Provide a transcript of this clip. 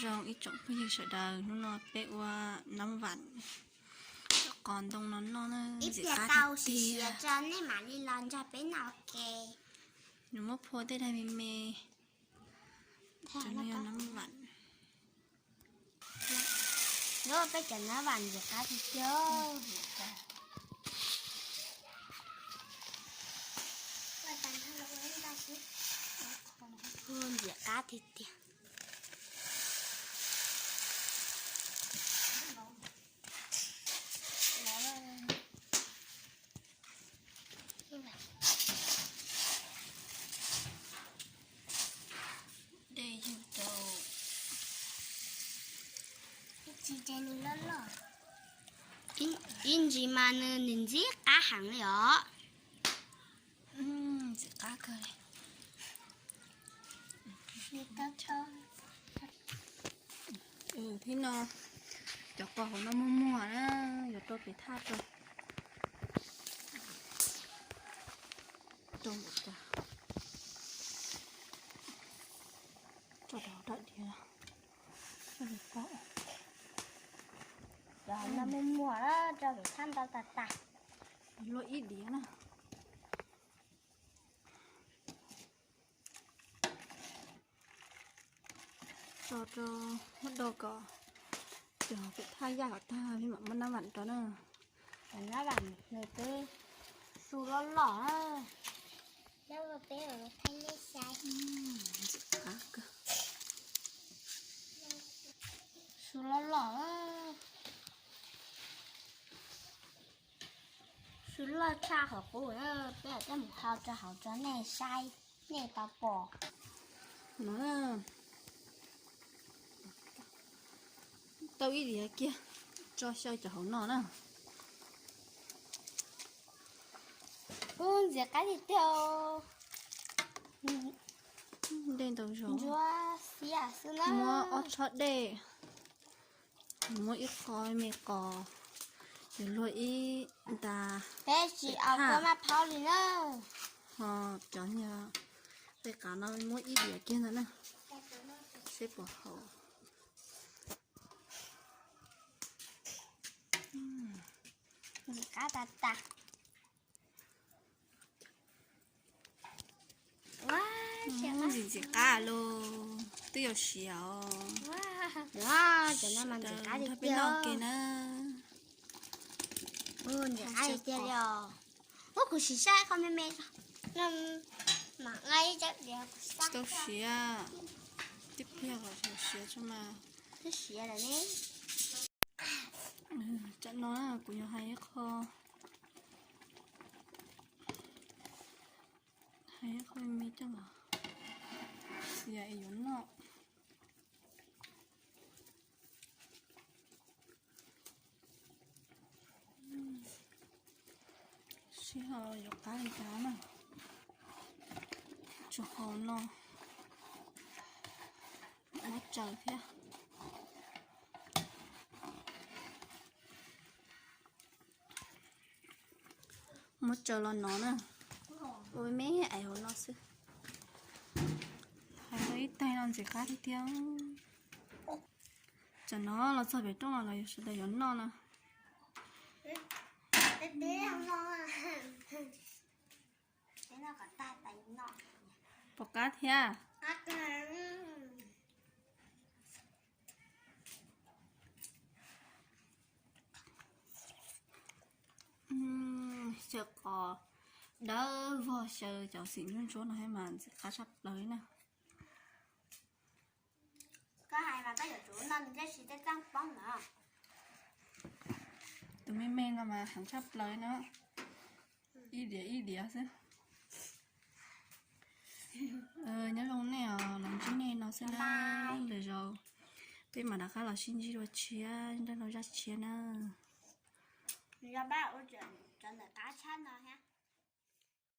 Zoo ib tsoom phooj ywg sawv daws, hnub no peb ua nab vam, qos ntoo no noj na, ntxim qab tiag tiag. Nej mam li los nrog peb noj ua ke. Nws muab phua tej daig me me. Cov no yog nab vam. Peb cov nab vam ntxim qab tiag tiag. Ntxim qab tiag tiag. Dej ywg rau. Ib ntsis mas nws ntxim qab heev li os. Ntxim qab kawg li. Thib no cov qos hauv no muag muag na, yuav rau pem thaj rau. Rau npaum cas, tso rau hauv daim diav, cov hauv no muag muag na, rau pem thaj ntau tas tas. Luaj ib diav na. Tso rau hauv do kom cov pem thaj yaj kom tag, peb mam muab nab vam rau na. Nab vam nws twb su loj loj. Ntxim qab kawg. Su loj loj. Su loj tshaj qhov qub na, peb coj mus hau rau hauv rau nej saib, nej tau pom. No, tau ib diav kiag, tso xyaw cov hauv no na. Ub, ntxim qab tiag tiag. Dej ntau zog. Ntsuab xiab xwb na. Muab ob tshab dej, muab ib qho me qos, yuav luag ib nta. Peb tsis au kua maj phaub li na. Ho cov nyuag tej qav no muab ib diav kiag ntawd na, seb puas haum. Qab tas tas. Ntxim ntxim qab lauj, twb yuav siav os. Cov no mas ntxim qab tiag tiag na. Ntxim qab tiag tiag li os. Ub, kuv sim saib qhov me me. Tsis tau siav, tib pliag los siav tso mas. Twb siav lawm ne. Tsam no kuv yuav hais ib qho, hais ib qho me coj los xiav es yuav noj. Sib ho yuav qab li cas na. Tsuas hau no, muab tsaws thiab. Muab tsaws los no na. Ua me me hauv no xwb. Hais tau ib taig no ntxim qab tiag tiag. Tsam no los txog pem rooj los sawv daws yuav noj no. Pom qab thiab. Xyaw qos dawb vog, xyaw cov xim ntsuab ntsuab no thiab mas ntxim qab tshaj plaws na. Tus me me no mas heev tshaj plaws no, ib diav ib diav xwb. Nyob zoo nej os, los ntsib nej no xwb na, lwm zaus peb mam rov qab los sib ntsib dua tshiab nrog rau zaj tshiab na. Cov ntawm qab tshab no thiab.